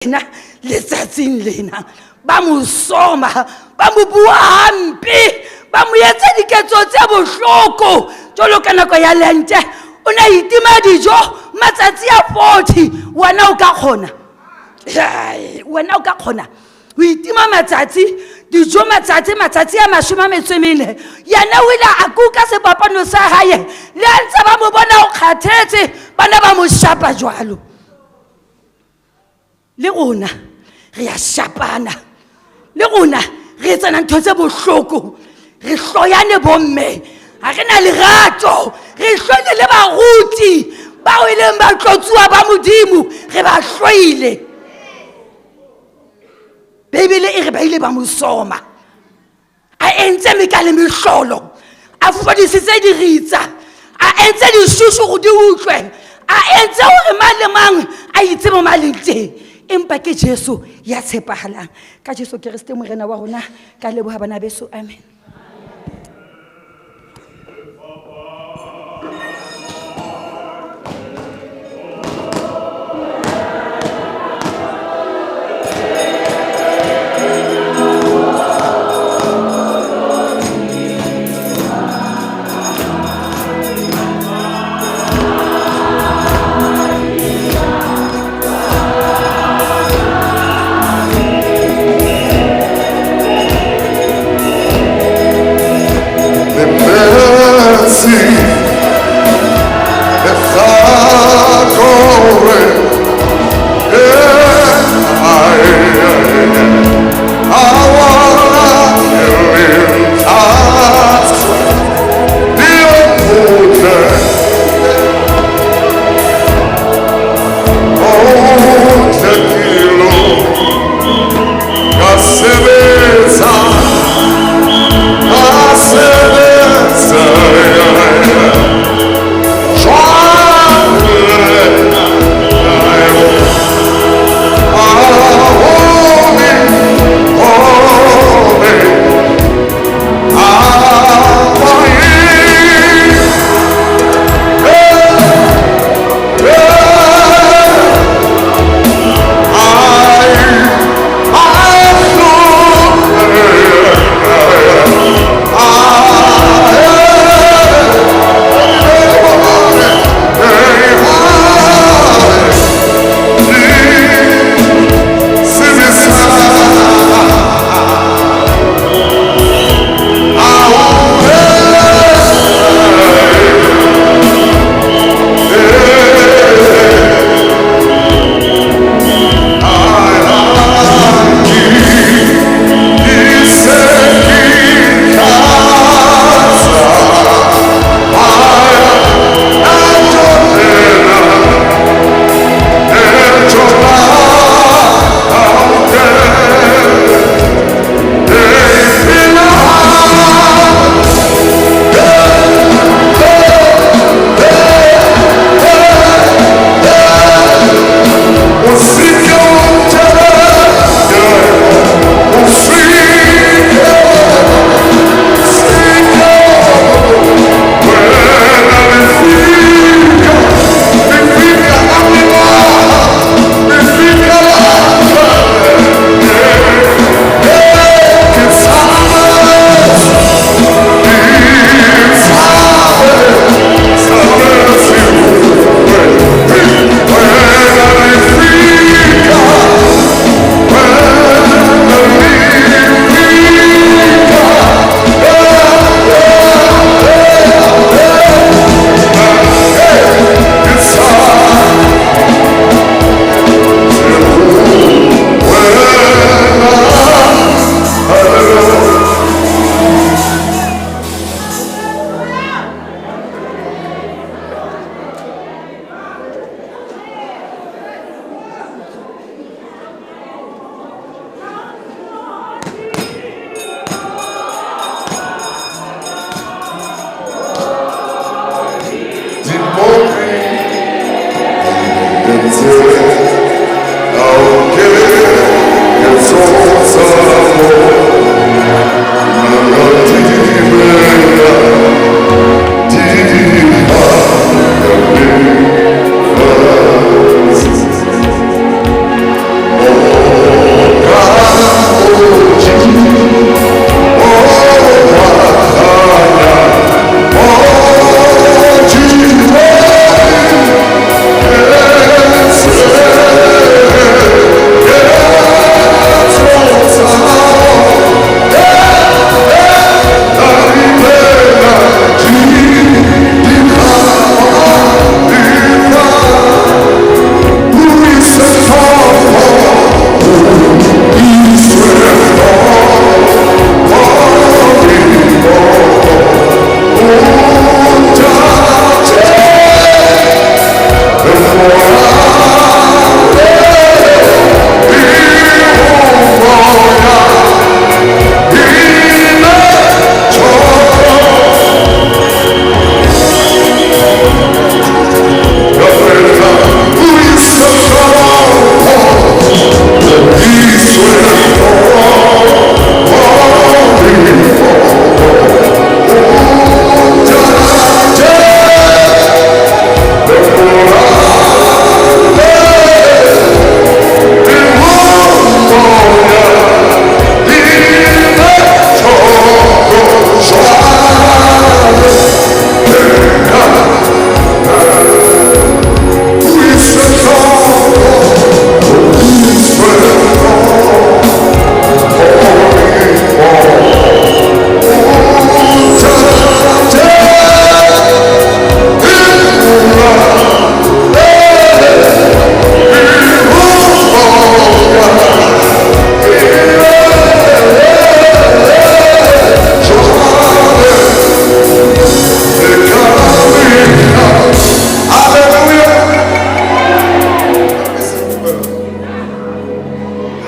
Yena letsatsing lena ba mo soma, ba mo bua hampe, ba mo etsa diketso tse bohloko. Jwalo ka nako ya lente o ne a itima dijo matsatsi a 40. Wena o ka kgona? Wena o ka kgona ho itima matsatsi dijo matsatsi a 14? Yena o ile a kuka sefapano sa hae, le a ntse ba mo bona o kgathetse, bana ba mo shapa jwalo. Le rona re ya shapana, le rona re etsana ntho tse bohloko, re hloyane bomme, ha re na lerato, re hloile le baruti bao e leng batlotsuwa ba Modimo, re ba hloile. Bibele e re ba ile ba mo soma a entse meka le mehlolo, a fodisitse diritsa, a entse dishushu go di utlwe, a entse gore mang le mang a itse mo maleng teng. Empa ke Jesu ya tshepahalang. Ka Jesu Kreste Morena wa rona, ka leboha bana beso. Amen.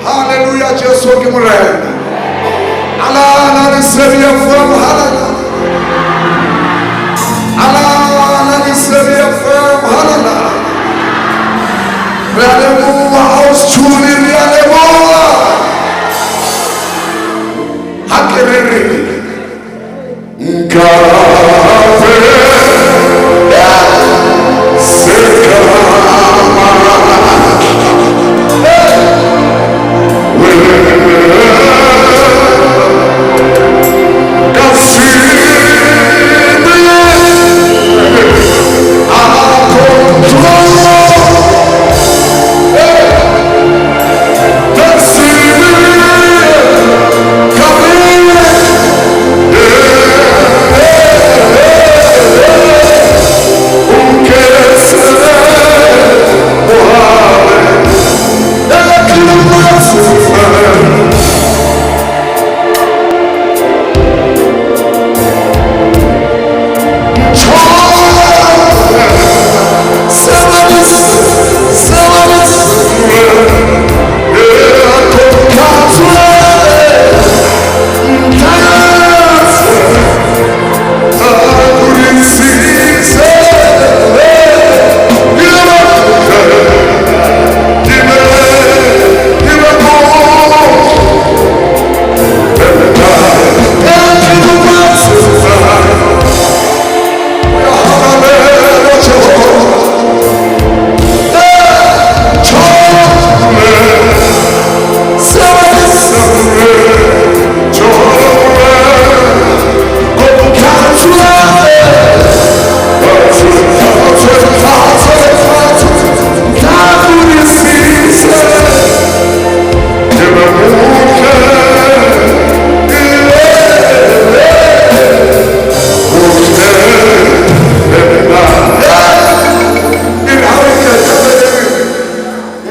Hallelujah, Jesu ke morena. Alala Lesedi FM, halala. Alala Lesedi FM, halala. Re a leboha, Ausi re a leboha. Ha ke re re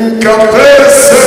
nkabe se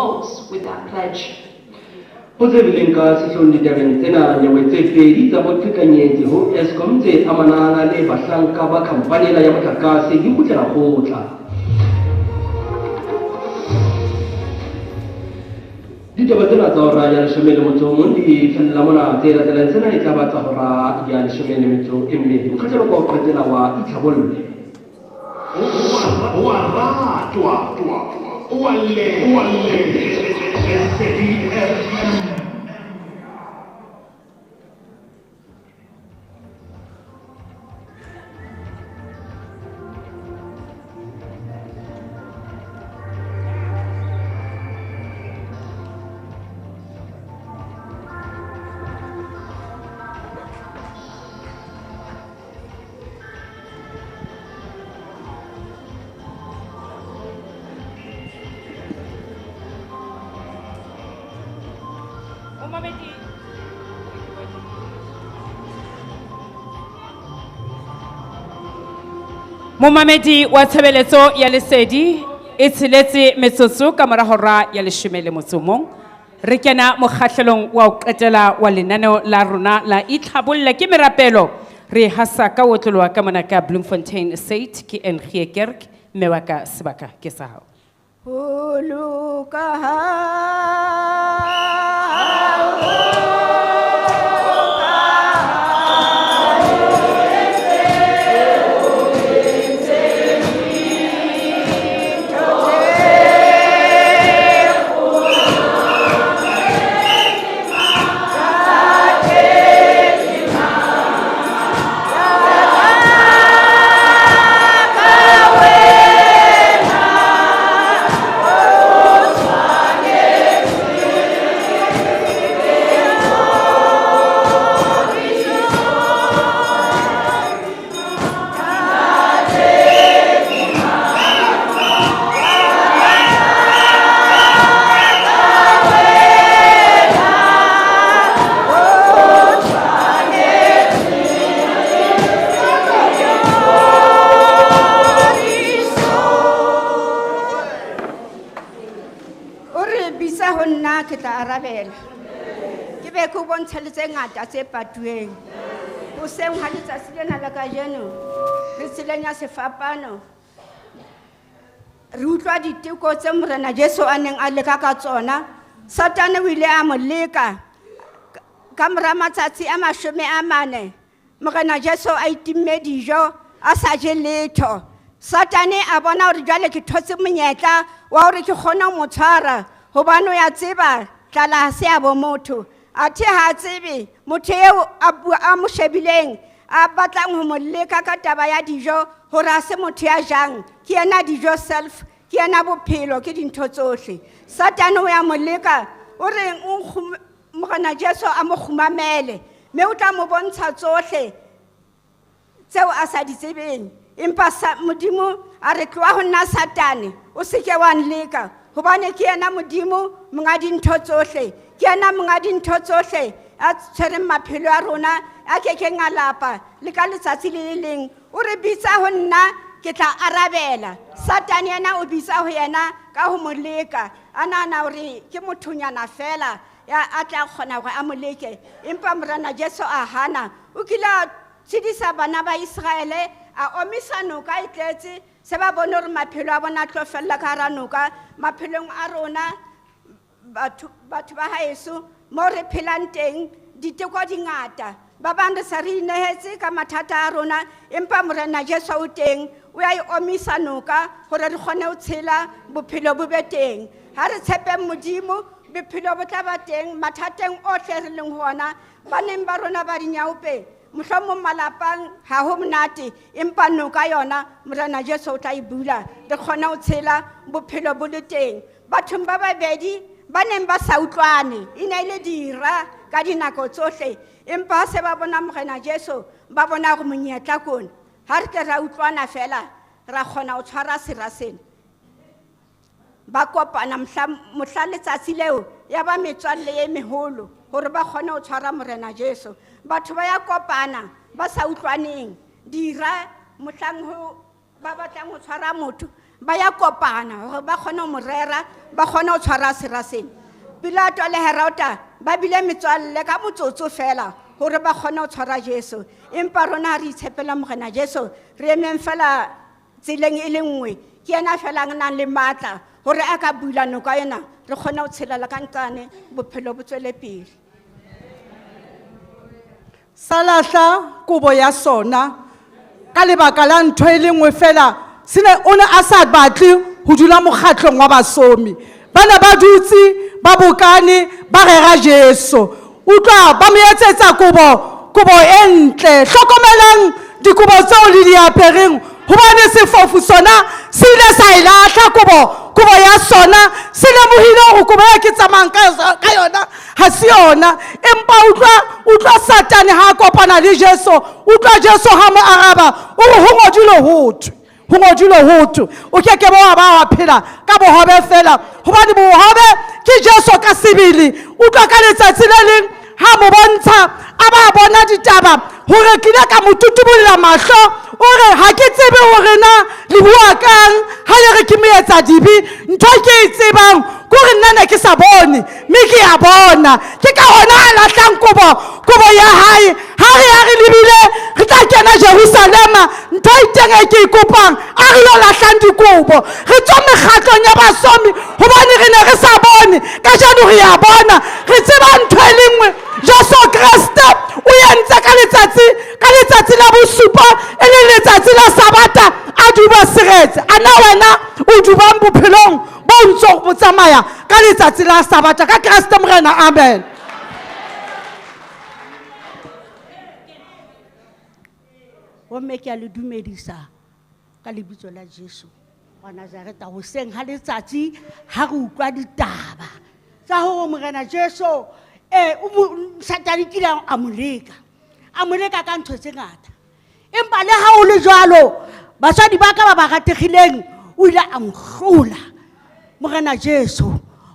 odds with that pledge. Ho tse bileng ka sehloohong ditabeng tsena, nyewe tse pedi tsa boqhekanyetsi ho Eskom tse amanang le bahlanka ba khampani ena ya motlakase di kgutlela kgotla. Ditaba tsena tsa hora ya 11 di fella mona. Tse latelang tsena e tla ba tsa hora ya 12. Mokgahlelo wa ho qetela wa Itlhabolle. O a ratwa, o a leboha, Lesedi FM. Momamedi wa tshebeletso ya Lesedi e tsheletse metsotso ka mora hora ya 11. Re kena mokgahlelong wa ho qetela wa lenaneo la rona la Itlhabolle ke merapelo. Re hasa ka otloloha ka mona ka Bloemfontein State ke Engie Kerk, mme wa ka sebaka ke sa hao. Ho loka ha ke be ke o bontsha le tse ngata tse patuweng. Hoseng ha letsatsi lena la kajeno, re tseleng ya sefapano, re utlwa diteko tse Morena Jesu a neng a leka ka tsona. Satane o ile a mo leka ka mora matsatsi a 40, Morena Jesu a itimme dijo, a sa je letho. Satane a bona hore jwale ke thotse monyetla wa hore ke kgone ho mo tshwara, hobane o ya tseba tlala ha se ya bo motho. Athe ha a tsebe motho eo a mo shebileng, a batlang ho mo leka ka taba ya dijo, hore ha se motho ya jang, ke yena dijo self, ke yena bophelo, ke dintho tsohle. Satane o ya mo leka, o reng Morena Jesu a mo kgumamele, mme o tla mo bontsha tsohle tseo a sa di tsebeng. Empa Modimo a re tloha ho nna Satane, o se ke wa nleka, hobane ke yena Modimo monga dintho tsohle, ke yena monga dintho tsohle a tshwereng maphelo a rona, a kekeng a lapa le ka letsatsi le le leng. O re bitsa ho nna, ke tla arabela. Satane yena o bitsa ho yena ka ho mo leka, a nahana hore ke mothonyana fela ya a tla kgona hore a mo leke. Empa Morena Jesu a hana. O kile a tshedisa bana ba Israele, a omisa noka e tletse, se ba bone hore maphelo a bona a tlo fella ka hara noka. Maphelong a rona, batho ba haeso, mo re phelang teng, diteko di ngata. Ba bang re sa re inehetse ka mathata a rona, empa Morena Jesu o teng, o ya e omisa noka hore re kgone ho tshela, bophelo bo be teng. Ha re tshepeng Modimo, bophelo bo tla ba teng mathateng ohle re leng ho ona. Baneng ba rona ba dinyaope, mohlomong malapang ha ho monate, empa noka yona Morena Jesu o tla e bula, re kgone ho tshela, bophelo bo le teng. Bathong ba babedi ba neng ba sa utlwane, e ne e le dira ka dinako tsohle, empa ha se ba bona Morena Jesu, ba bona hore monyetla ke ona. Ha re ke ra utlwana fela, ra kgona ho tshwara sera sena. Ba kopana mohla letsatsi leo, ya ba metswalle e meholo hore ba kgone ho tshwara Morena Jesu. Batho ba ya kopana ba sa utlwaneng, dira mohlang ho ba batlang ho tshwara motho, Ba ya kopana hore ba kgone ho mo rera, ba kgone ho tshwara sera sena. Pilato le Herota ba bile metswalle ka motsotso fela hore ba kgone ho tshwara Jesu. Empa rona ha re itshepela Morena Jesu, re emeng fela tseleng e le nngwe. Ke yena fela a nang le matla hore a ka bula noka ena, re kgone ho tshelela ka nqane, bophelo bo tswele pele. Sa lahla kobo ya sona ka lebaka la ntho e le nngwe fela, se ne o ne a sa batle ho dula mokgatlong wa basomi. Ba ne ba dutse ba bokane ba rera Jesu. Utlwa ba mo etsetsa kobo, kobo e ntle. Hlokomelang dikobo tseo le di apereng, hobane sefofu sona se ile sa e lahla kobo, kobo ya sona. Se lemohile hore kobo e ke tsamayang ka yona ha se yona. Empa utlwa Satane ha a kopana le Jesu, utlwa Jesu ha mo araba, o re ho ngodilwe ho thwe, ho ngodilwe ho thwe, o ke ke wa ba wa phela ka bohobe fela, hobane bohobe ke Jesu ka sebele. Utlwa ka letsatsi le leng ha mo bontsha, a ba bona ditaba hore ke ile ka mo tutubolla mahlo, o re ha ke tsebe hore na le bua kang ha le re ke moetsa dibe. Ntho ke e tsebang ke hore nna ne ke sa bone, mme ke a bona. Ke ka hona a lahlang kobo ya hae. Ha re ya re lebile re tla kena Jerusalema, ntho e teng e ke e kopang, a re lo lahlang dikobo, re tswe mekgatlong ya basomi, hobane re ne re sa bone. Kajeno re a bona, re tseba ntho e le nngwe, Jesu Kreste o entse ka letsatsi la bosupa, e leng letsatsi la Sabata, a duba seretse. A na wena o dubang bophelong bo ntso bo tsamaya ka letsatsi la Sabata ka Kreste Morena? Amen. Bomme, ke a le dumedisa ka lebitso la Jesu wa Nazareta. Hoseng ha letsatsi ha re utlwa ditaba tsa hore Morena Jesu, o mo, Satane kile a mo leka, a mo leka ka ntho tse ngata. Empa le ha ho le jwalo, batswadi ba ka ba ba rategileng, o ile a mo hlola Morena Jesu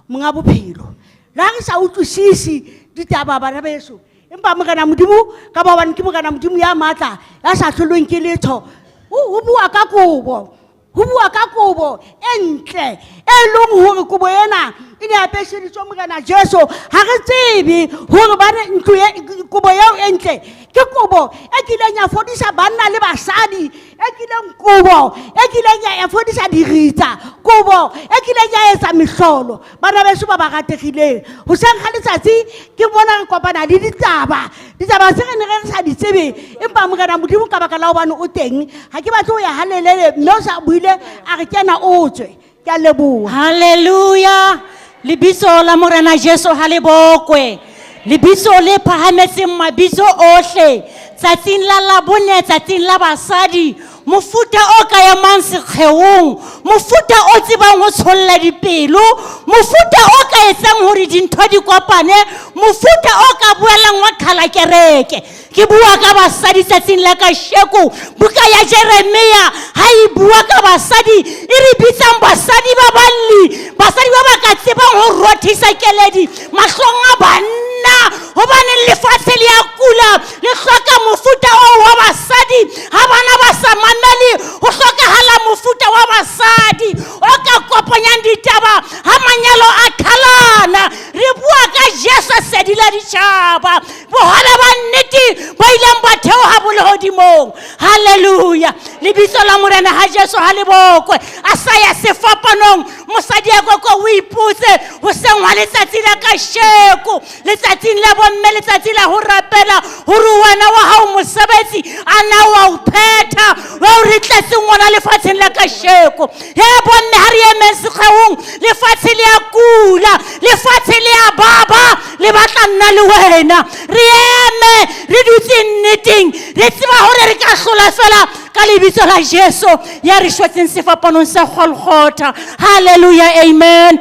monga bophelo. Le ha re sa utlwisise ditaba bana beso, empa Morena Modimo, ka ba hobane ke Morena Modimo ya matla, ya sa hlolweng ke letho, ho bua ka kobo, ho bua ka kobo e ntle, e leng hore kobo ena e ne apeseditswe Morena Jesu. Ha re tsebe hore bane ntlo e, kobo eo e ntle ke kobo e kileng ya fodisa banna le basadi, e kileng kobo e kileng ya fodisa diritsa, kobo e kileng ya etsa mehlolo. Bana beso ba ba rategileng, hoseng ga letsatsi ke bona re kopana le ditaba, ditaba tse re ne re sa di tsebe, empa Morena Modimo ka baka la hobane o teng, ha ke batle ho ya halelele, mme o sa buile a re kena o tswe. Ke a leboha. Hallelujah. Lebitso la Morena Jesu ha le bokwe. Lebitso le phahametseng mabitso ohle. Tsatsing la Labone, tsatsing la basadi, mofuta o ka emang sekgeong, mofuta o tsebang ho tsholla dipelo, mofuta o ka etsang hore dintho di kopane, mofuta o ka boelang wa qhala kereke. Ke bua ka basadi tsatsing la kasheko. Buka ya Jeremia ha e bua ka basadi, e re bitsang basadi ba balli, basadi ba ba ka tsebang ho rothisa keledi mahlong a banna, hobane lefatshe le a kula, le hloka mofuta oo wa basadi. Ha bana ba sa mamele, ho hlokahala mofuta wa basadi o ka kopanyang ditaba ha manyalo a qhalana. Re bua ka Jesu sedi la ditjhaba, bohale ba nnete ba ileng ba theoha bolehodimong. Hallelujah. Lebitso la Morena ha Jesu ha le bokwe. A sa ya sefapanong, mosadi ya koko o ipotse hoseng hwa letsatsi la kasheko, letsatsing la bomme, letsatsi la ho rapela, hore wena wa hao mosebetsi a na wa o phetha, wa o re tletseng ona lefatsheng la kasheko. He bomme, ha re emeng sekgeong, lefatshe le a kula, lefatshe le a baba, le batla nna le wena. Re eme, re dutse nneteng, re tseba hore re ka hlola fela ka lebitso la Jesu ya re shwetseng sefapanong sa Golgotha. Hallelujah, amen.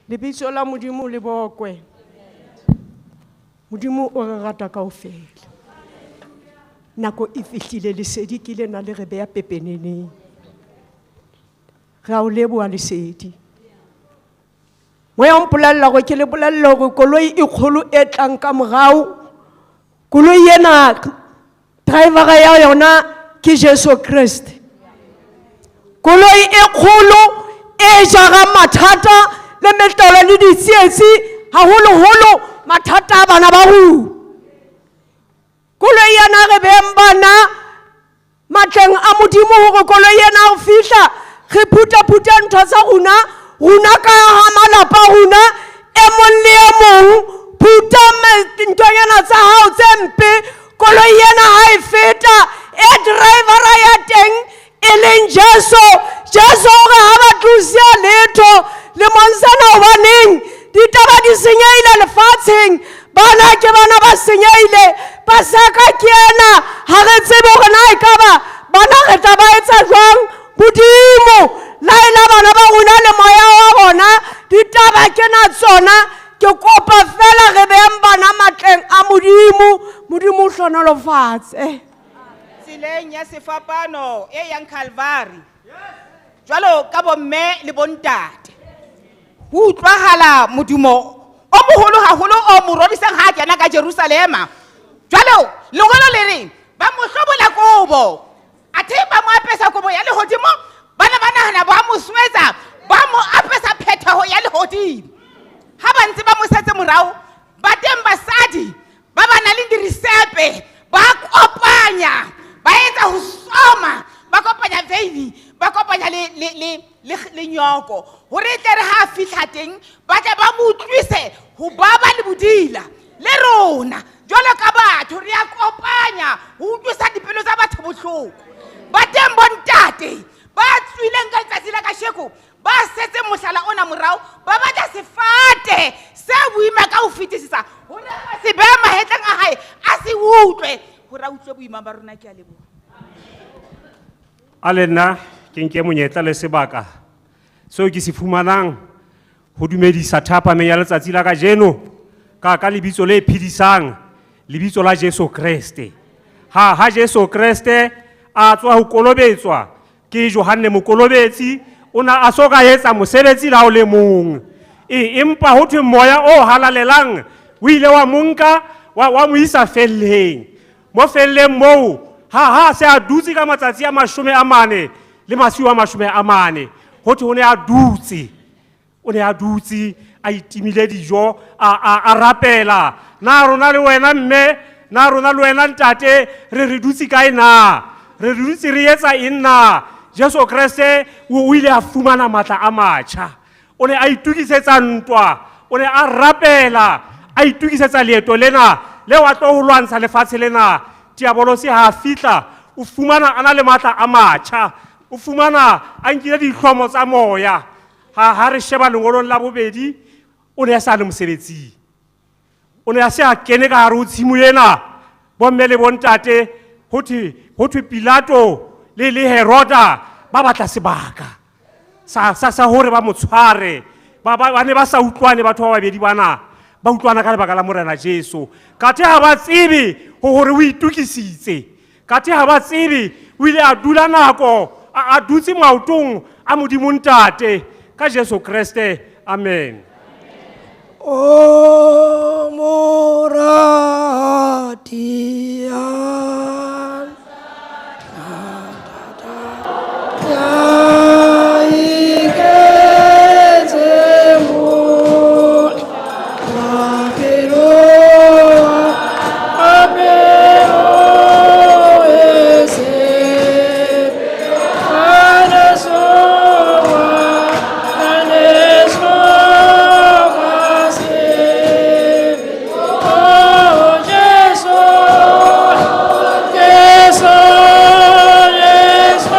Lebitso la Modimo le bokwe. Modimo o re rata kaofela. Nako e fihlile, lesedi ke lena le re beha pepeneneng. Re a o leboha lesedi. Moya o mpolella hore ke le bolelle hore koloi e kgolo e tlang ka morao, koloi ena drivera ya yona ke Jesu Kreste. Koloi e kgolo e jarang mathata le metlolo le ditsietsi, haholoholo mathata a bana ba rona. Koloi ena re beng bana matleng a Modimo hore koloi ena ho fihla re phutaphute ntho tsa rona, rona ka ha malapa a rona, e mong le e mong phuta nthonyana tsa hao tse mpe. Koloi ena ha e feta e drivera ya teng e leng Jesu. Jesu o re ha ba tlosia letho lemong sena, hobaneng ditaba di senyehile lefatsheng, bana ke bana ba senyehile, Paseka ke ena, ha re tsebe hore na ekaba bana re tla ba etsa jwang. Modimo laela bana ba rona le moya wa bona, ditaba ke na tsona. Ke kopa fela re beng bana matleng a Modimo. Modimo o hlohonolofatse. Tseleng ya sefapano e yang Calvary, jwalo ka bomme le bontate, ho utlwahala modumo o moholo haholo o mo rorisang ha a kena ka Jerusalema. Jwalo lengolo le re ba mo hlobola kobo, athe ba mo apesa kobo ya lehodimo. Ba ne ba nahana ba mo swetsa, ba mo apesa phetheho ya lehodimo. Ha ba ntse ba mo setse morao, ba teng basadi ba ba nang le dirisepe, ba kopanya, ba etsa ho soma, ba kopanya veini, ba kopanya le nyoko, hore e tle re ha a fihla teng ba tle ba mo utlwise ho baba le bodila. Le rona jwalo ka batho re a kopanya ho utlwisa dipelo tsa batho bohloko. Ba teng bontate ba tswileng ka letsatsi la kasheko, ba setseng mohlala ona morao, ba batla sefate se boima ka ho fetisisa hore a se behe mahetleng a hae, a se utlwe, hore a utlwe boima ba rona. Ke a leboha. A le nna ke nke monyetla le sebaka seo ke se fumanang ho dumedisa thapameng ya letsatsi la kajeno ka lebitso le phedisang, lebitso la Jesu Kreste. Ha Jesu Kreste a tswa ho kolobetswa ke Johanne Mokolobetsi, o na a so ka etsa mosebetsi la o le mong. E empa ho thwe moya o halalelang o ile wa monka wa mo isa felleng. Mo felleng moo ha se a dutse ka matsatsi a 40 le masiu a 40, ho thwe o ne a dutse. O ne a dutse a itimile dijo, a rapela. Na rona le wena mme, na rona le wena ntate, re dutse kae na? Re dutse re etsa eng na? Jesu Kreste o ile a fumana matla a matjha. O ne a itokisetsa ntwa, o ne a rapela, a itokisetsa leeto lena leo a tlo ho lwantsha lefatshe lena. Diabolosi ha a fihla, o fumana a na le matla a matjha, o fumana a nkile dihlomo tsa moya. Ha re sheba lengolong la bobedi, o ne a sa le mosebetsing. O ne a se a kene ka hare ho tshimo ena. Bomme le bontate, ho thwe Pilato le Heroda ba batla sebaka sa hore ba mo tshware. Ba ne ba sa utlwane batho ba babedi bana, ba utlwana ka lebaka la Morena Jesu. Kathe ha ba tsebe hore o itokisitse. Kathe ha ba tsebe o ile a dula nako a dutse maotong a Modimo Ntate ka Jesu Kreste. Amen. O morati ya iketse mo mapelo a pelo e se ana soa ane soa se oh Jesu Jesu Jesu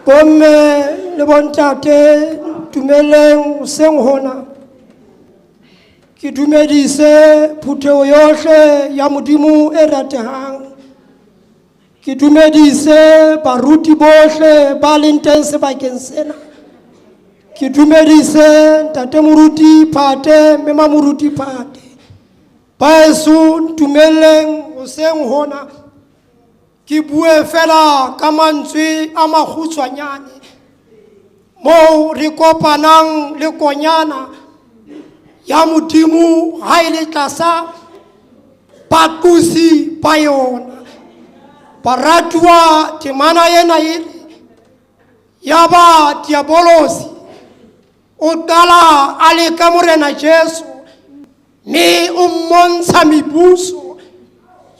Bomme le bontate, dumeleng hoseng hona. Ke dumedise phutheho yohle ya Modimo e ratehang. Ke dumedise baruti bohle ba leng teng sebakeng sena. Ke dumedise ntate moruti Phate mme mamoruti Phate. Baeso ntumelleng hoseng hona ke bue fela ka mantswe a makgutshwanyane moo re kopanang le konyana ya Modimo ha e le tlasa baqosi ba yona. Baratuwa, temana ena e re ya ba diabolosi o qala a leka Morena Jesu mme o mmontsha mebuso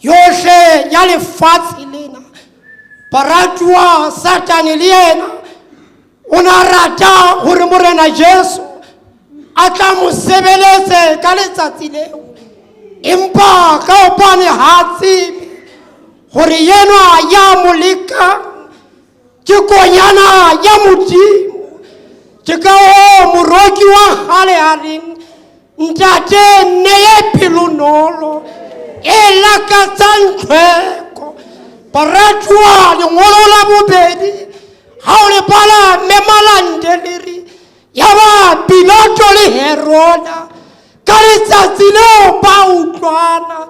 yohle ya lefatshe lena. Baratuwa, Satane le yena o na rata hore Morena Jesu a tla mo sebeletse ka letsatsi leo, empa ka hobane ha a tsebe hore yenwa ya mo lekang ke konyana ya Modimo. Ke ka hoo moroki wa kgale a reng, ntate nneye pelonolo e lakatsang tlhweko. Baratuwa, lengolo la bobedi ha o le bala mme Malande le re ya ba Pilato le Heroda ka letsatsi leo ba utlwana.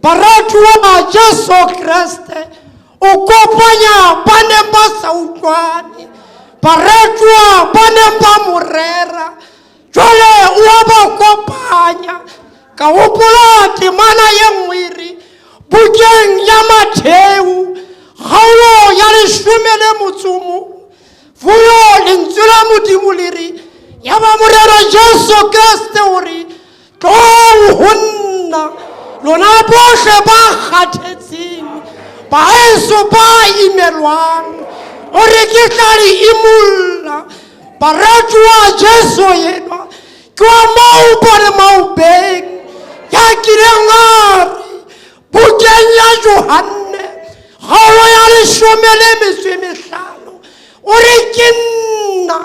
Baratuwa, Jesu Kreste o kopanya ba neng ba sa utlwane. Baratuwa ba neng ba mo rera jwale o a ba kopanya. Ka hopola temana ye nngwe e re bukeng ya Matheu kgaolo ya leshome le motso o mong, fuyo lentswe la Modimo le re ya ba Morena Jesu Kreste o re tloong ho nna lona bohle ba kgathetseng, baheso ba imelwang, o re ke tla le imulla. Baratuwa, Jesu enwa ke wa maoba le maobeng ya kileng a re bukeng ya Johanne kgaolo ya leshome le metso e mehlano, o re ke nna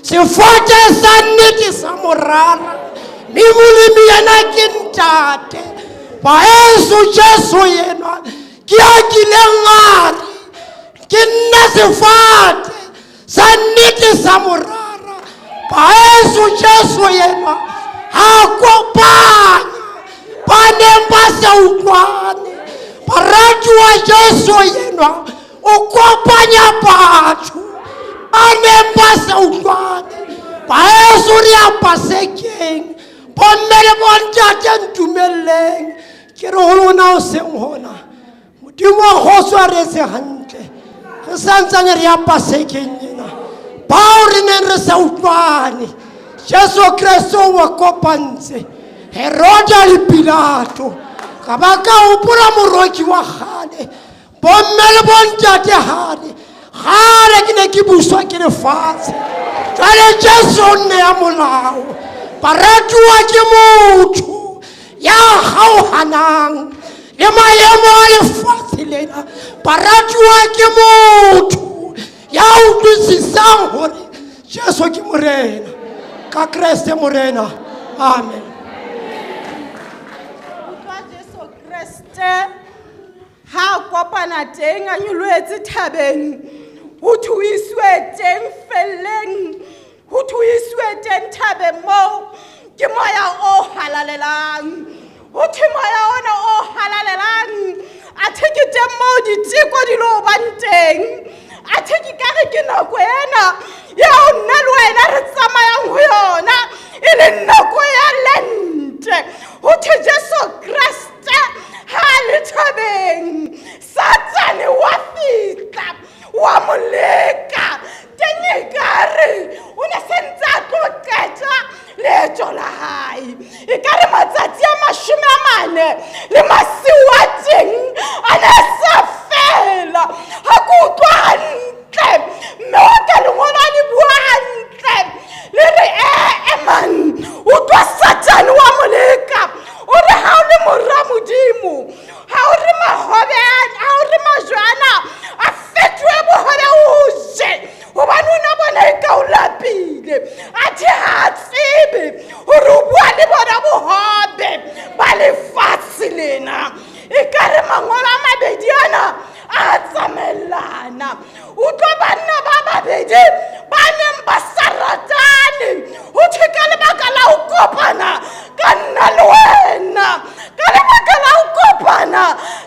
sefate sa nnete sa morara, mme molemi yena ke ntate. Baheso, Jesu enwa ke a kileng a re ke nna sefate sa nnete sa morara. Baheso, Jesu enwa ha kopanya ba neng ba sa utlwane. Baratuwa, Jesu enwa o kopanya batho ba neng ba sa utlwane. Baheso, re ya Pasekeng, bomme le bontate ntumelleng ke re ho lona hoseng hona Modimo wa kgotso a re etse hantle. Re santsane re ya Pasekeng ena, bao re neng re sa utlwane Jesu Kreste o ba kopantse, Heroda le Pilato. Ka ba ka hopola moroki wa kgale, bomme le bontate hare kgale ke ne ke buswa ke lefatshe, jwale Jesu o nneya molao. Baratuwa, ke motho ya kgaohanang le maemo a lefatshe lena. Baratuwa, ke motho ya utlwisisang hore Jesu ke Morena. Ka Kreste Morena, amen. Utlwa Jesu Kreste ha kopana teng a nyolohetse thabeng, ho thwe o isiwe teng felleng, ho thwe o isiwe teng thabeng moo ke moya o halalelang. Ho thwe moya ona o halalelang athe ke teng moo diteko di lo bang teng. Athe ke ka re ke nako ena eo nna le wena re tsamayang ho yona, e leng nako ya Lente. Ho thwe Jesu Kreste ha le thabeng, Satane wa fihla wa mo leka. Teng ekare o ne se ntse a tlo qeta leeto la hae, ekare matsatsi a 40 le masiu a teng a ne a sa fela. Ha ke utlwa hantle mme wa ka lengolo a le bua hantle le re ee man, utlwa Satane wa mo leka, o re ha o le mora Modimo, ha o re mahobe ana, ha o re majwe ana a fetohe bohobe o je, hobane o na bona e ka o lapile. Athe ha a tsebe hore o bua le bona bohobe ba lefatshe lena. Ekare mangolo a mabedi ana a tsamaellana. Utlwa banna ba babedi ba neng ba sa ratane. kopana ka nna le wena, ka lebaka la ho kopana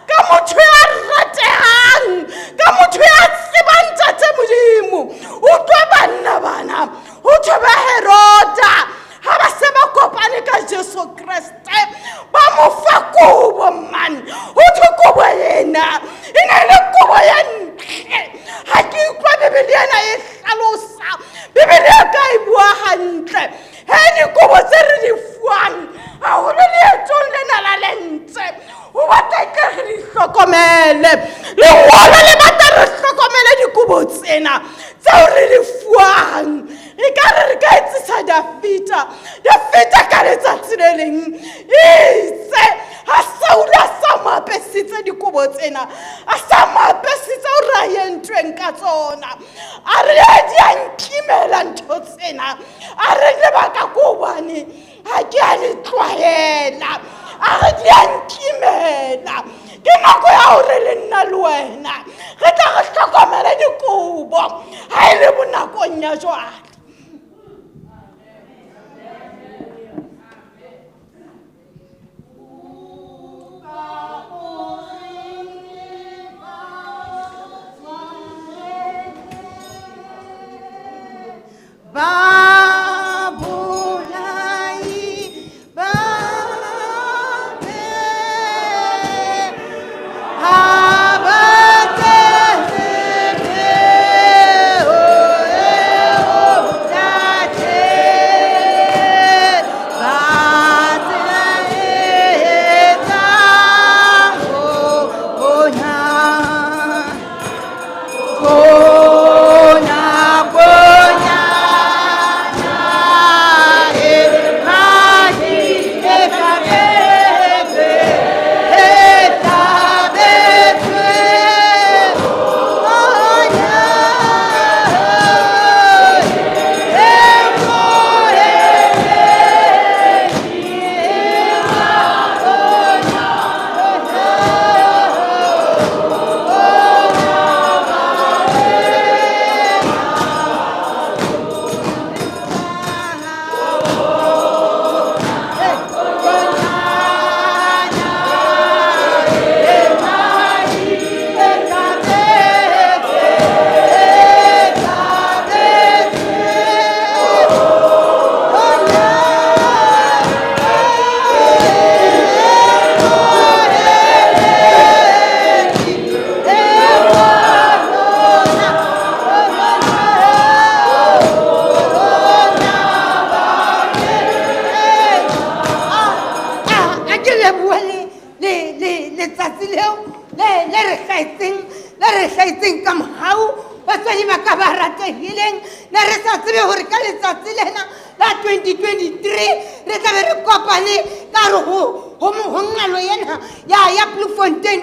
ka motho ya ratehang, ka motho ya tsebang Ntate Modimo. Utlwa banna bana, ho thwe ba Heroda ha ba se ba kopane ka Jesu Kreste, ba mo fa kobo man. Ho thwe kobo ena e ne le kobo ya ntle. Ha ke utlwa Bibele ena e hlalosa, Bibele ya ka e bua hantle. He dikobo tse re di fuwang haholo leetong lena la lentse, ho batla tle re di hlokomele. Lengolo le batla re hlokomele dikobo tsena tseo re di fuwang. Ekare re ka etsisa Dafita. Dafita ka letsatsi le leng itse ha Saule a sa mo apesitse dikobo tsena, a sa mo apesitse hore a ye ntweng ka tsona, a re di a nkimela ntho tsena. A re lebaka ke hobane ha ke a le tlwaela, a re di a nkimela. Ke nako ya hore le nna le wena re tla re hlokomele dikobo ha e le bonakong ya jwale. Babolai ba be ha ba tsebe o tate ba tsela e tlang ho bona. Bona, bona, letsatsi leo le le re hlahetseng, le re hlahetseng ka mohau. Batswadi ba ka ba ratehileng, ne re sa tsebe hore ka letsatsi lena la 2023 re tla be re kopane ka hare ho nqalo ena ya Bloemfontein,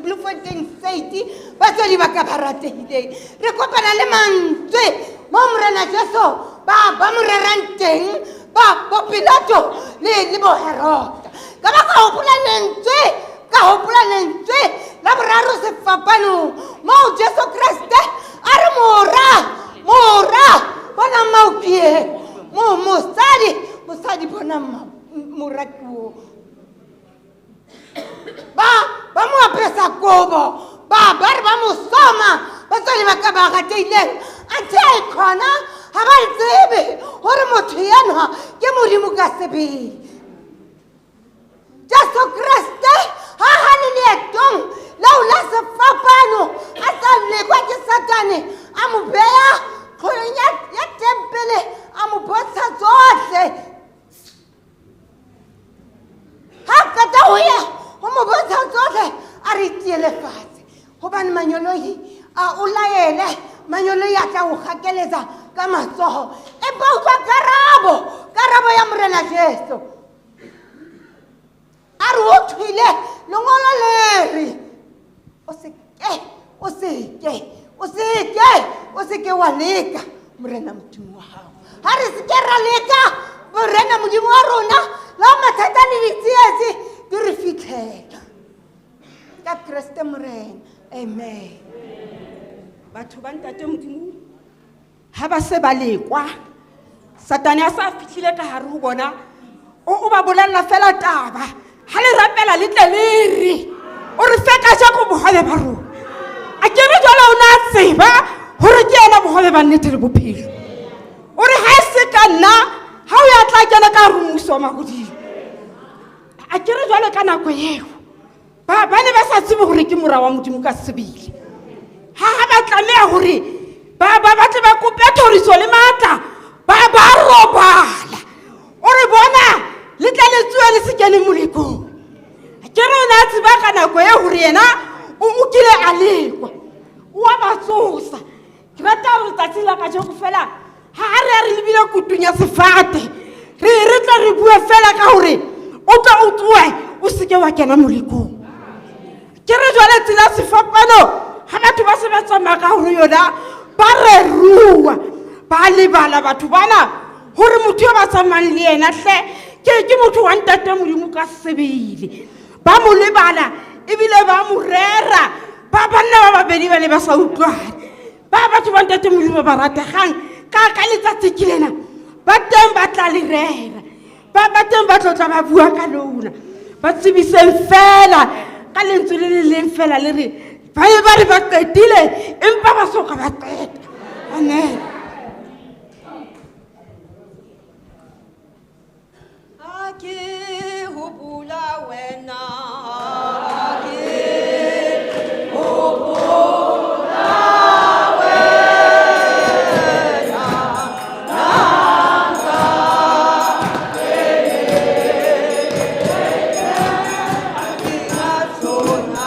Bloemfontein State. Batswadi ba ka ba ratehileng, re kopana le mantswe mo Morena Jesu ba mo rerang teng, ba bo Pilato le bo Heroda. Ka ba ka hopola lentswe, ka hopola lentswe la boraro sefapanong moo Jesu Kreste a re mora, mora bona maokie, mosadi, mosadi bona moratuo. Ba mo apesa kobo, ba re ba mo soma. Batswadi ba ka ba ratehileng, anthe a e khona ha ba tsebe hore motho enwa ke Modimo ka sebele. Jesu Kreste ha hane leetong leo la sefapano, a sa lekwa ke Satane, a mo beya tlholong ya tempele, a mo bontsha tsohle. Ha qeta ho ya ho mo bontsha tsohle, a re tiele fatshe, hobane manyoloi a o laele, manyoloi a tla o kgakeletsa ka matsoho. Empa utlwa karabo, karabo ya Morena Jesu. A re o thwile lengolo le re, o seke, o seke, o seke, o seke wa leka Morena Modimo wa hao. Ha re seke ra leka Morena Modimo wa rona, la mathata le ditsietsi di re fitlhela. Ka Kreste Morena, amen. Batho ba Ntate Modimo ha ba se ba lekwa, Satane a sa fihlile ka hare ho bona, o ba bolella fela taba. Ha le rapela le tle le re, o re fe kajeko bohobe ba rona. A ke re jwale o na tseba hore ke yena bohobe ba nnete le bophelo. O re ha e se ka nna, ha o ya tla kena ka hare ho mmuso wa mahodimo. A ke re jwale ka nako eo, ba ne ba sa tsebe hore ke mora wa Modimo ka sebele. Ha ba tlameha hore ba batle ba kope thoriso le matla, ba robala. O re bona le tla le tsohe le se kene molekong. Ke re o ne a tseba ka nako e hore yena o kile a lekwa. O a ba tsosa. Ke rata hore letsatsi la kajeko fela, ha re a re lebile kutung ya sefate, re tla re bue fela ka hore o tla o tsohe, o seke wa kena molekong. Ke re jwale tsela sefapano, ha batho ba se ba tsamaya ka hore yona, ba re rua, ba lebala batho bana hore motho eo ba tsamayang le yena hle, ke motho wa ntate Modimo ka sebele. Ba mo lebala ebile ba mo rera. Ba banna ba babedi ba ne ba sa utlwane. Ba batho ba ntate Modimo ba rategang ka letsatsi ke lena, ba teng ba tla le rera. Ba teng ba tlo tla ba bua ka lona. Ba tsebiseng fela ka lentswe le le leng fela le re ba be ba re ba qetile empa ba soka ba qeta. Amen. Ha ke hopola wena, ha ke hopola wena, nna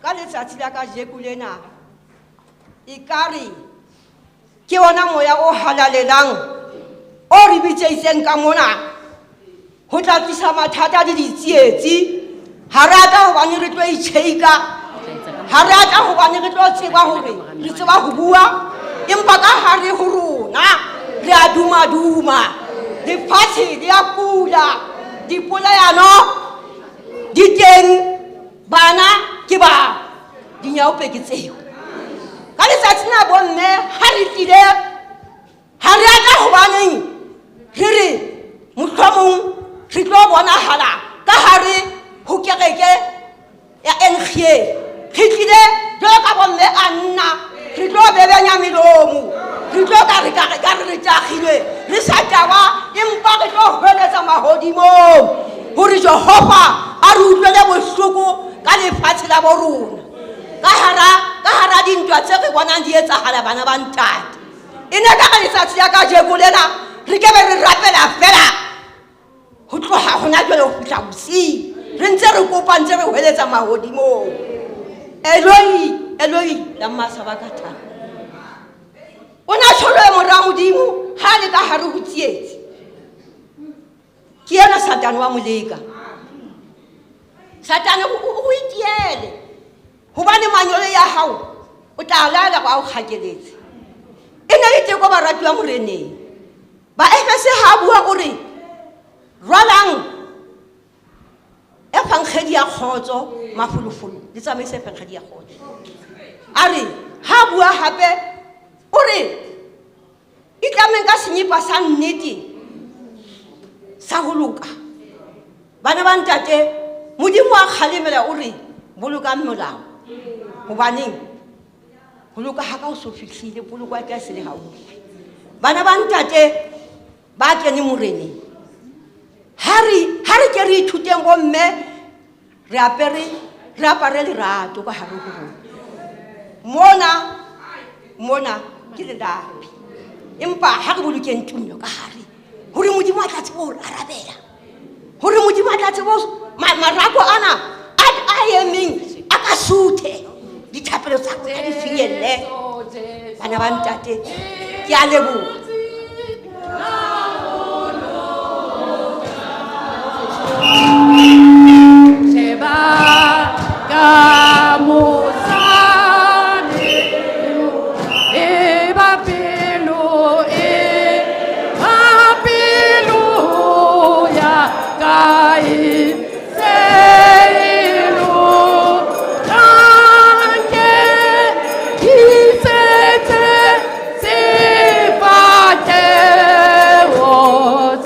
ka letsatsi la kajeko lena, ekare ke ona moya o halalelang o re bitseitseng ka mona ho tla tlisa mathata le ditsietsi. Ha re a tla hobane re tlo itjheika, ha re a tla hobane re tlo tseba hore re tseba ho bua, empa ka hare ho rona re a duma-duma. Lefatshe le a kula, dipolayano di teng, bana ke ba dinyaope ke tseo. Ka letsatsi na bomme ha re tlile, ha re a tla hobaneng re re mohlomong re tlo bonahala ka hare ho kereke ya NGA. Re tlile jwalo ka bomme a nna, re tlo bebenya melomo, re tlo ka re ka re ka re re tjagilwe, re sa taba, empa re tlo hweletsa mahodimong hore Jehova a re utlwele bohloko ka lefatshe la bo rona. Ka hara dintwa tse re bonang di etsahala bana ba ntate. E ne ka re letsatsi la kajeko lena re ke be re rapela fela ho tloha hona jwale ho fihla bosiu, re ntse re kopa, ntse re hweletsa mahodimong. Eloi, Eloi, lama sabakatha. O na tsholohe mora Modimo ha le ka hare ho tsietsi. Ke yena Satane wa moleka. Satane o itiele hobane manyolo ya hao o tla laela ba o kgakeletse. E ne le teko baratuwa moreneng. Ba Efese ha bua o re rwalang efankgedi ya kgotso mafolofolo, le tsamaise efankgedi ya kgotso. A re ha bua hape o re itlameng ka senyepa sa nnete sa ho loka. Bana ba ntate, Modimo wa kgalemela o re bolokang molao. Hobaneng ho loka ha ka ho so fihlile, poloko ya ka e se le haufi. Bana ba ntate ba kene moreneng. Ha re ke re ithuteng bomme, re apare lerato ka hare ho rona. Mona ke lelapi, empa ha re bolokeng tumelo ka hare hore Modimo a tla tseba ho re arabela. Hore Modimo a tla tsebe marako ana a emeng a ka suthe dithapelo tsa rona di finyelle. Bana ba ntate, ke a leboha. Sheba ka mosane e ba pelo e ba pelo ya ka e selo tanke isetse sefatlhego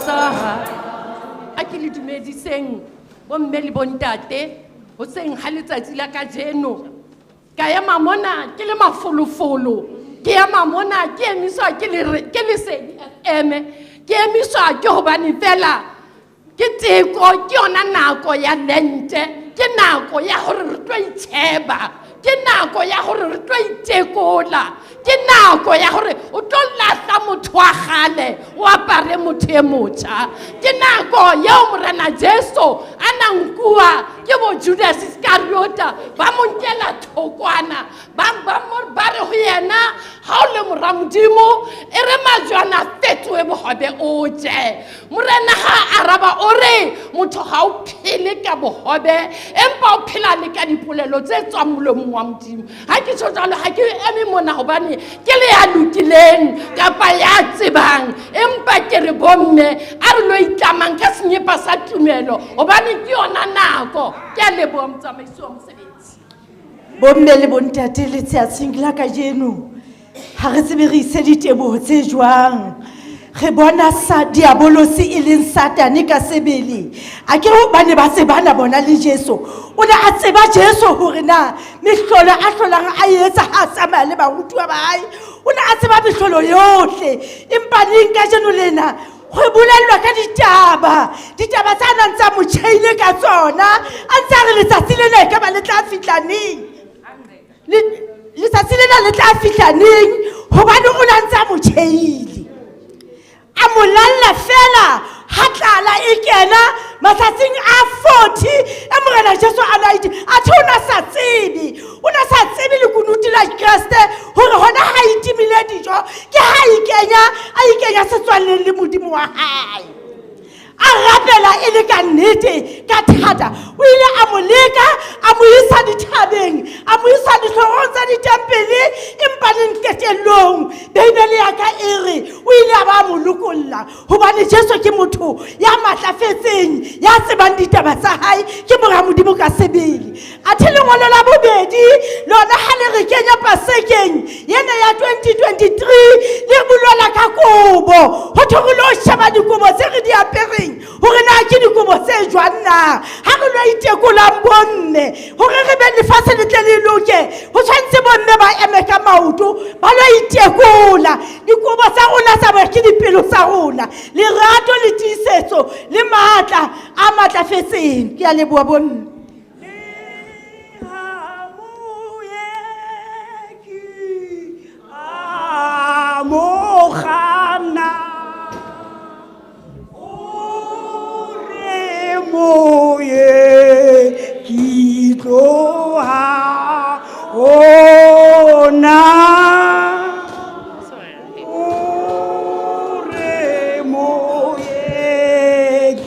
sa. A ke le dumediseng bomme le bontate hoseng ha letsatsi la kajeno. Ka ema mona ke le mafolofolo, ke ema mona ke emiswa ke ke Lesedi FM, ke emiswa ke hobane fela ke teko, ke yona nako ya lente, ke nako ya hore re tlo itjheba, ke nako ya hore re tlo itekola, ke nako ya hore o tlo lahla motho wa kgale o apare motho e motjha. Ke nako eo Morena Jesu a na nkuwa ke bo Judas Iskariota, ba mo nkela thokwana, ba re ho yena, ha o le mora Modimo, e re majwana a fetohe bohobe o je. Morena ha a araba o re, motho ha o phele ka bohobe, empa o phela le ka dipolelo tse tswang molomong wa Modimo. Ha ke tjho jwalo, ha ke eme mona hobane ke le ya lokileng kapa ya tsebang, empa ke re bomme a re lo itlamang ka senyepa sa tumelo, hobane ke yona nako. Ke a leboha motsamaisi wa mosebetsi. Bomme le bontate, letsatsing la kajeno ha re tsebe re ise diteboho tse jwang. Re bona sa diabolosi e leng Satane ka sebele. A ke hobane ba tsebana bona le Jesu. O ne a tseba Jesu hore na mehlolo a hlolang a etsa ha a tsamaya le barutuwa ba hae. O ne a tseba mehlolo yohle. Empa neng kajeno lena ho bolellwa ka ditaba, ditaba tsa nang tsa mo tjheile ka tsona. A ntse a re letsatsi lena e ka ba le tla fihla neng? Letsatsi lena le tla fihla neng? Hobane o ne a ntse a mo tjheile. A mo lalla fela ha tlala e kena matsatsing a 40 e Morena Jesu a na itse, athe o na sa tsebe, o na sa tsebe lekunutu la Kreste hore hona ha itimile dijo ke ha a ikenya setswalleng le Modimo wa hae. A rapela e le ka nnete, ka thata. O ile a mo leka, a mo isa dithabeng, a mo isa dihlorong tsa ditempele, empa neng qetellong Beibele ya ka e re o ile a ba a mo lokolla, hobane Jesu ke motho ya matlafetseng, ya tsebang ditaba tsa hae, ke mora Modimo ka sebele. Athe lengolo la bobedi lona ha le re kenya Pasekeng ena ya 2023, le bolela ka kobo. Ho thwe re lo sheba dikobo tse re di apereng hore na ke dikobo tse jwang na. Ha re lo itekolang bomme hore re be lefatshe le tle le loke, ho tshwanetse bomme ba eme ka maoto ba lo itekola. Dikobo tsa rona tsa bo ke dipelo tsa rona, lerato le tiisetso le matla a matlafetseng. Ke a leboha bomme. Mogana o re moye ke tloha ona, o re moye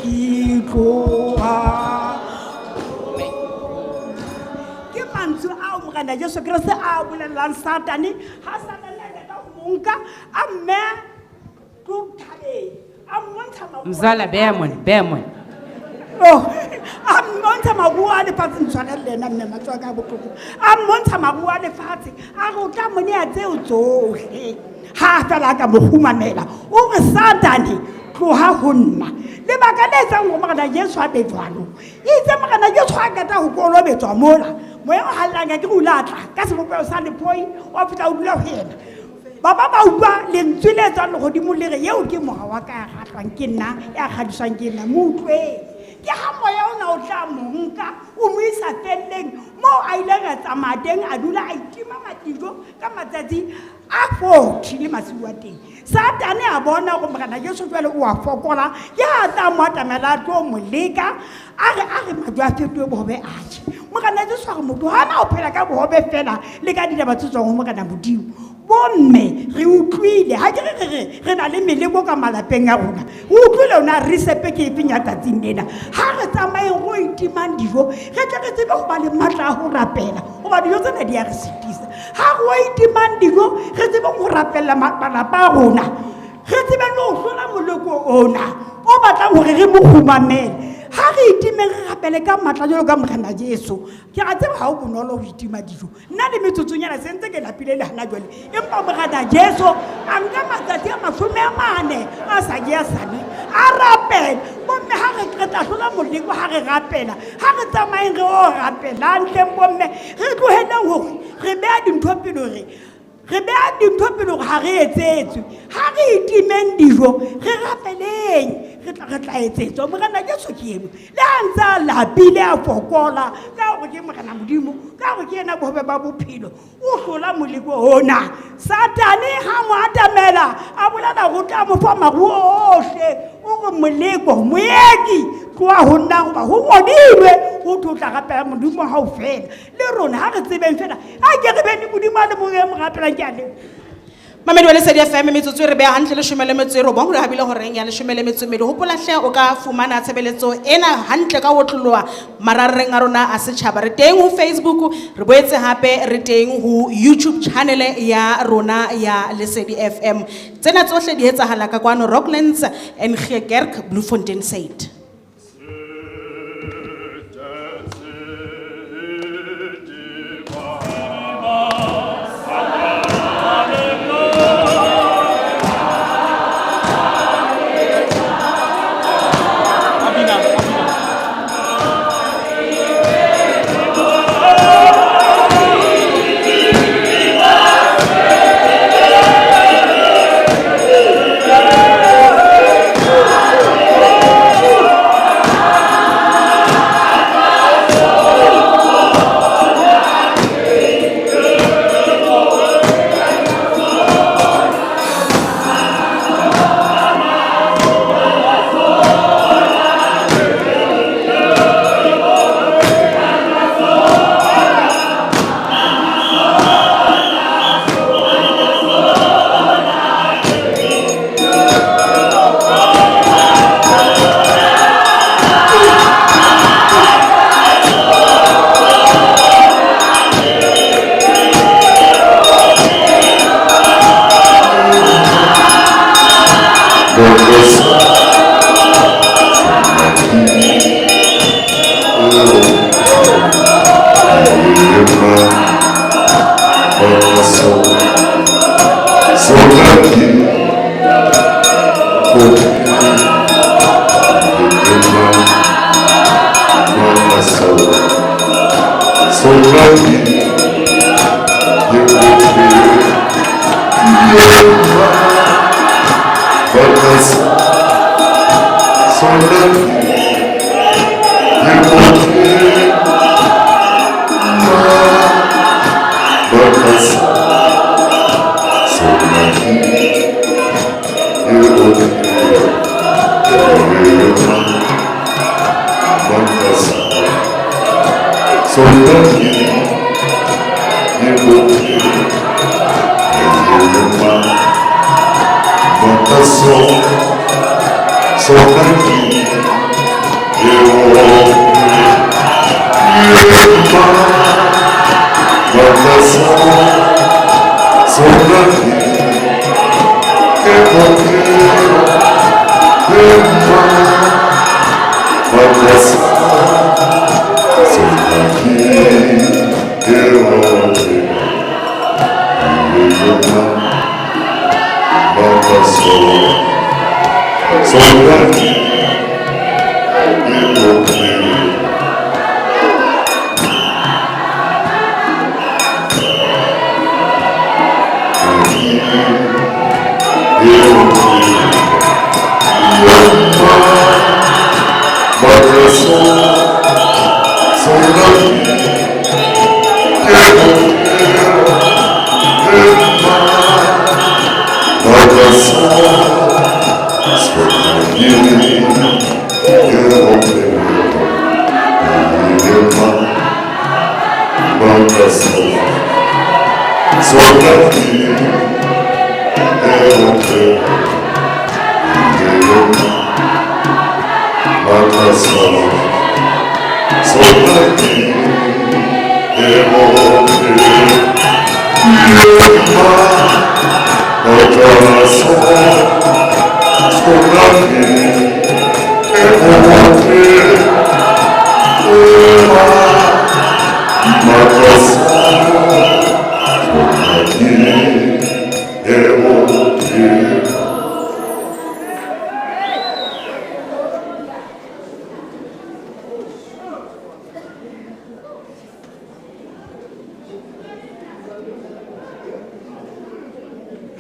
ke tloha. Ke mantswe ao Morena Jesu Kreste a bolellang Satane ha Satane a leka ho mo nka, a mme tlo thabeng, a mmontsha maruo. Mzala, beya mona, beya mona. Oh, a mmontsha maruo a lefatshe, ntshwarele le ena mme matsoho a ka a bohloko. A mmontsha maruo a lefatshe, a re o tla mo nea tseo tsohle ha fela a ka mo kgumamela. O re Satane, tloha ho nna. Lebaka le etsang hore Morena Jesu a be jwalo, itse Morena Jesu ha a qeta ho kolobetswa mola, moya o hallang ke re o ile a tla ka sebopeho sa lephoi, wa fihla o dula ho yena. Ba ba ba utlwa lentswe le tswang lehodimong le re, eo ke mora wa ka ya ratwang ke nna, ya kgadiswang ke nna, mo utlweng. Ke ha moya ona o tla mo nka, o mo isa felleng moo a ileng a tsamaya teng, a dula a itima dijo ka matsatsi a 40 le masiu a teng. Satane a bona gore Morena Jesu jwale o a fokola, ya tla mo atamela a tlo mo leka, a re majwe a fetohe bohobe a je. Morena Jesu a re motho hana o phela ka bohobe fela le ka ditaba tse tswang ho Morena Modimo. Bomme re utlwile, ha ke re re re re na le meleko ka malapeng a rona. O utlwile hore na risepe ke efeng ya tsatsing lena. Ha re tsamayeng ro itimang dijo, re tle re tsebe ho ba le matla a ho rapela, hoba dijo tsena di a re sitisa. Ha ro itimang dijo, re tsebe ho rapella malapa a rona, re tsebe le ho hlola moleko ona o batlang hore re mo kgumamele. Ha re itimeng re rapele ka matla jwalo ka Morena Jesu. Ke a tseba ha ho bonolo ho itima dijo. Nna le metsotsonyana se ntse ke lapile le hana jwale. Empa Morena Jesu a nka matsatsi a 40 a sa je a sa nwe, a rapela. Bomme ha re tla hlola moleko ha re rapela. Ha re tsamayeng re o rapelang hleng bomme, re tloheleng hore re beha dintho pele hore re beha dintho pele hore ha re etsetswe. Ha re itimeng dijo, re rapeleng, re tla etsetswa. Morena Jesu ke eno. Le ha ntse a lapile a fokola, ka hore ke Morena Modimo, ka hore ke yena bohobe ba bophelo, o hlola moleko ona. Satane ha mo atamela, a bolela hore o tla mo fa maruo ohle. O re moleko, moeki, tloha ho nna hoba ho ngodilwe, ho thwe o tla rapela Modimo wa hao fela. Le rona ha re tsebeng fela, a ke re be le Modimo a le mong e mo rapelang, ke a leboha. Mamedi wa Lesedi FM, metsotso e re beha hantle 19, re habile horeng ya 12. Hopola hle o ka fumana tshebeletso ena hantle ka ho otloloha marareng a rona a setjhaba. Re teng ho Facebook, re boetse hape re teng ho YouTube channel ya rona ya Lesedi FM. Tsena tsohle di etsahala ka kwano Rocklands and Geekerk, Bloemfontein Suid.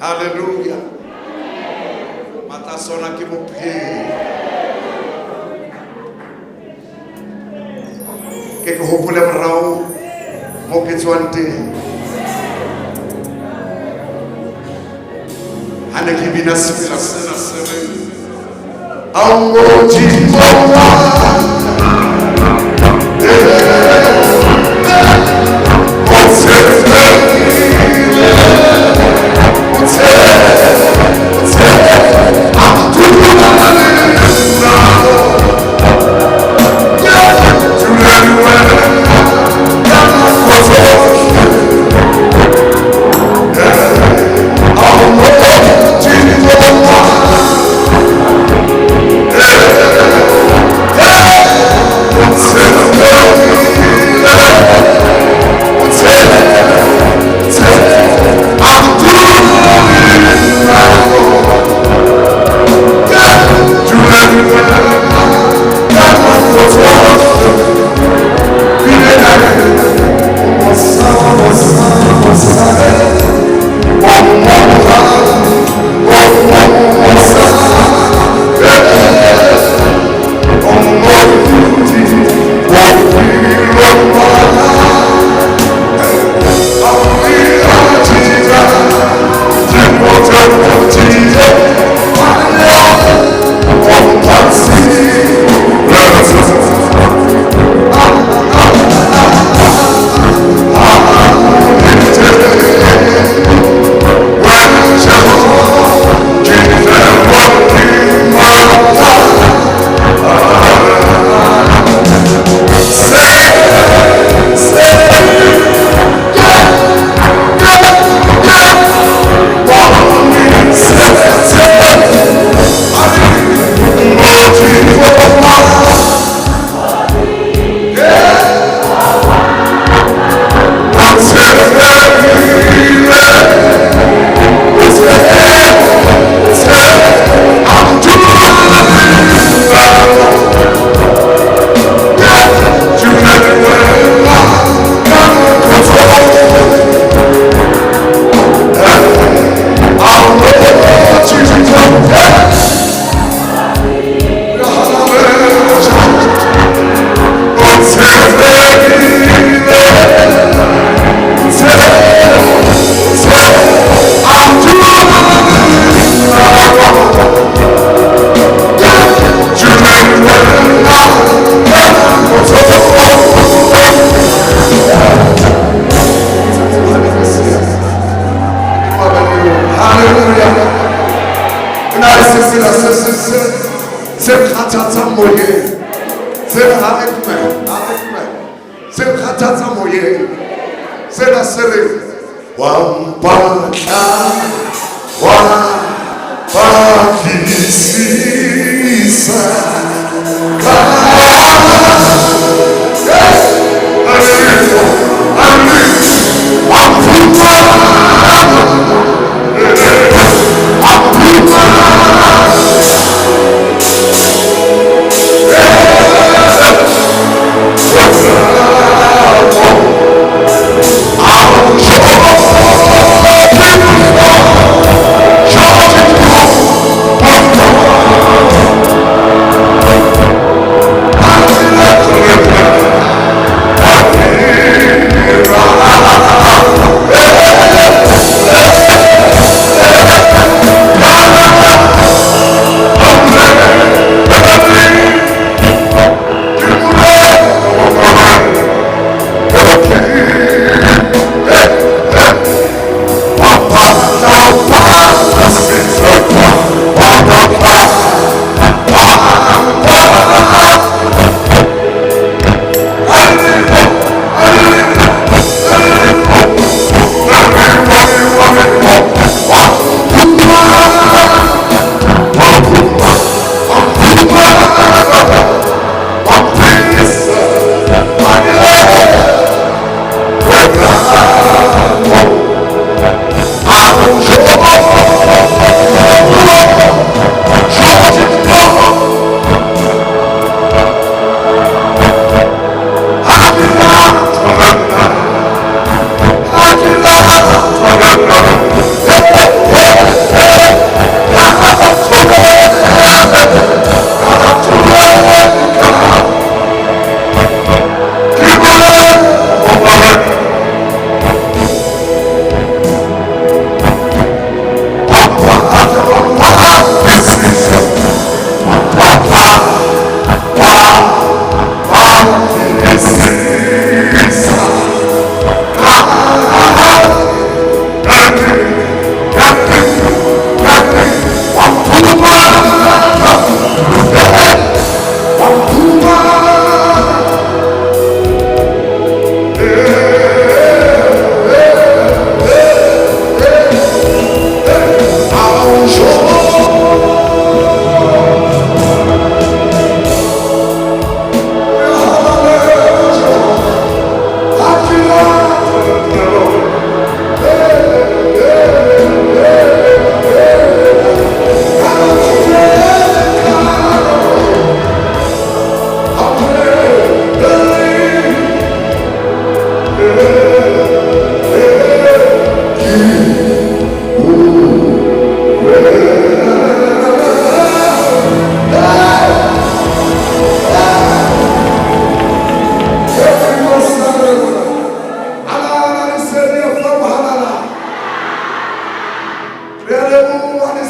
Hallelujah. Matla sona ke bophelo. Ke ke hopole morao mo ke tswang teng. Ha ne ke bina sefela sena se reng, Ao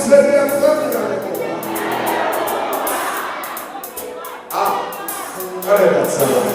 Lesedi FM re a leboha. Ah, re a tsamaya.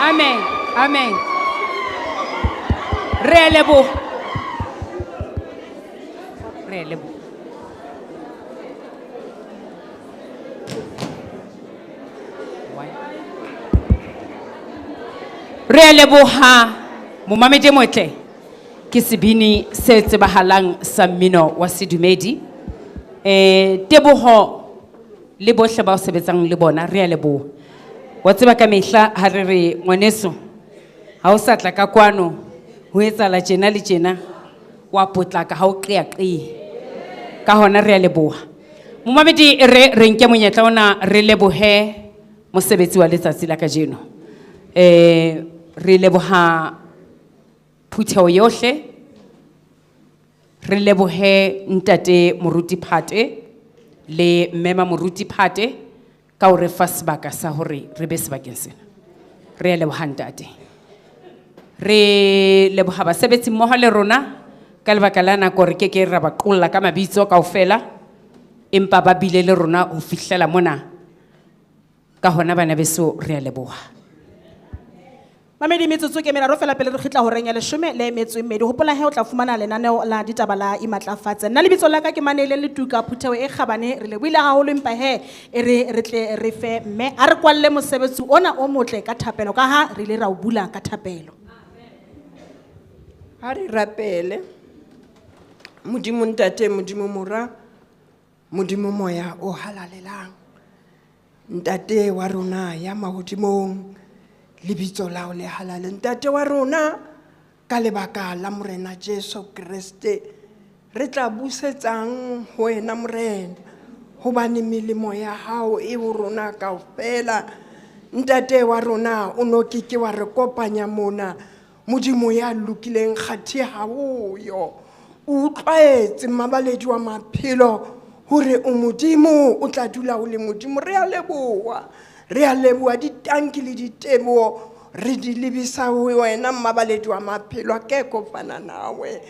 Amen. Amen. Re a leboha. Re a leboha. Re a leboha momamedi e motle ke sebini se tsebahalang sa mmino wa sedumedi. Teboho le bohle ba o sebetsang le bona re a leboha. Wa tseba ka mehla ha re re ngwaneso ha o sa tla ka kwano ho etsahala tjena le tjena wa potlaka ha o qeaqee. Ka hona re a leboha. Momamedi re nke monyetla ona re lebohe mosebetsi wa letsatsi la kajeno. Re leboha Phutheho yohle, re lebohe ntate Moruti Phate le Mema Moruti Phate ka ho re fa sebaka sa hore re be sebakeng sena. Re a leboha ntate. Re leboha basebetsi mmoho le rona ka lebaka la nako re keke ra ba qolla ka mabitso kaofela, empa ba bile le rona ho fihlela mona. Ka hona bana beso re a leboha. Mamedi metsotso ke meraro fela pele re kgitla horeng ya leshome le metso e mmedi. Hopola he o tla fumana lenaneo la ditaba la Imatlafatse. Nna lebitso la ka ke Manele Letuka, phutheho e kgabane re lebohile haholo, empa he e re re tle re fe mme a re kwalle mosebetsi ona o motle ka thapelo, ka ha re ile ra o bula ka thapelo. Ha re rapele. Modimo Ntate, Modimo Mora, Modimo Moya o halalelang. Ntate wa rona ya mahodimong, lebitso la hao le halale. Ntate wa rona, ka lebaka la Morena Jesu Kreste, re tla busetsang ho wena Morena, hobane melemo ya hao e ho rona kaofela. Ntate wa rona, o no ke ke wa re kopanya mona. Modimo ya lokileng kgathe ha o yo. O utlwaetse mmabaledi wa maphelo hore o Modimo, o tla dula o le Modimo. Re a leboha, re a leboha ditanki le diteboho re di lebisa ho wena mmabaledi wa maphelo. Akekho ofana nawe,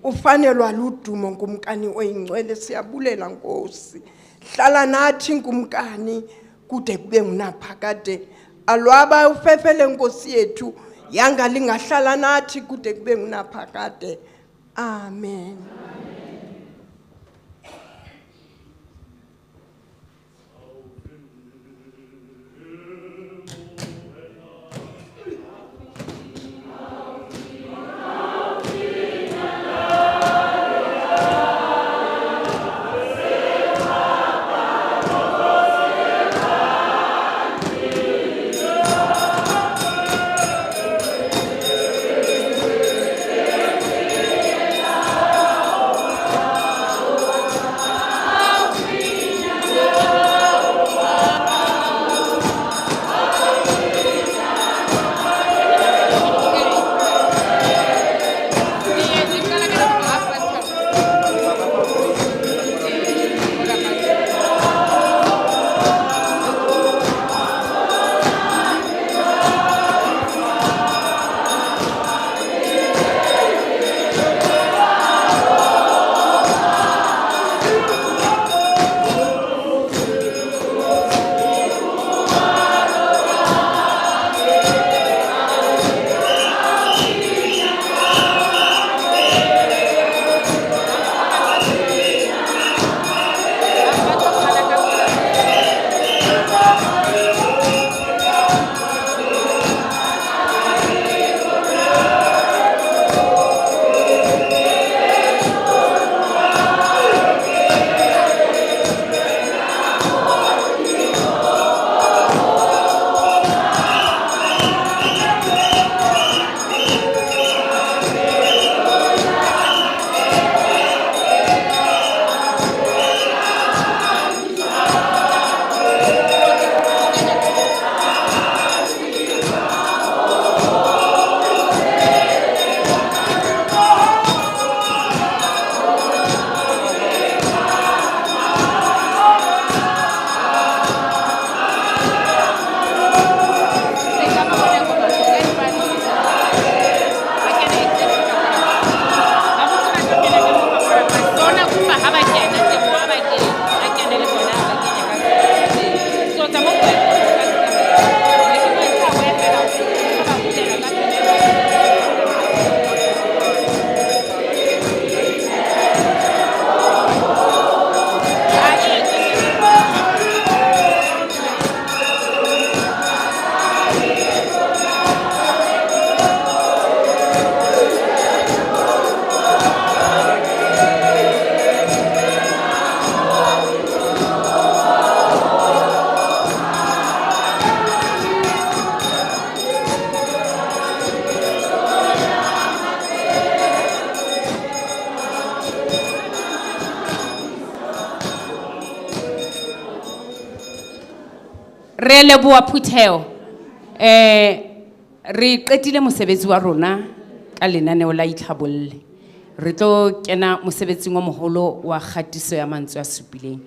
o fanelwa ludumo Nkumkani oyingcwele. Siyabulela Nkosi, hlala nathi Nkumkani kude kube ngunaphakade. Alwaba ufefele Nkosi yethu, yanga lingahlala nathi kude kube ngunaphakade. Amen. Re leboha phutheho. Re qetile mosebetsi wa rona ka lenaneo la Itlhabolle. Re tlo kena mosebetsing o moholo wa kgatiso ya mantswe a supileng.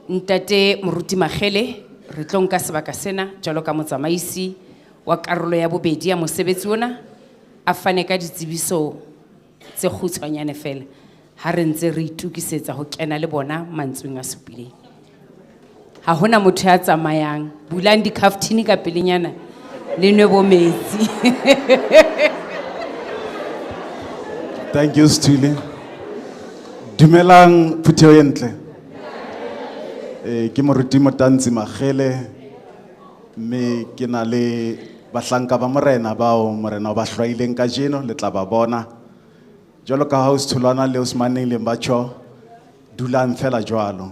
Ntate Moruti Makgele, re tlo nka sebaka sena jwalo ka motsamaisi wa karolo ya bobedi ya mosebetsi ona, a fane ka ditsebiso tse kgutshwanyane fela ha re ntse re itokisetsa ho kena le bona mantsweng a supileng. Ha hona motho ya tsamayang, bulang dikhaftine ka pelenyana le nwe bo metsi. Thank you, Stuli. Dumelang phutheo e ntle. Ke Moruti Motantsi Makgele, mme ke na le bahlanka ba morena bao morena o ba hlwaileng kajeno, le tla ba bona. Jwalo ka ha o Tholwana le Osmaneng le batjho, dulang fela jwalo.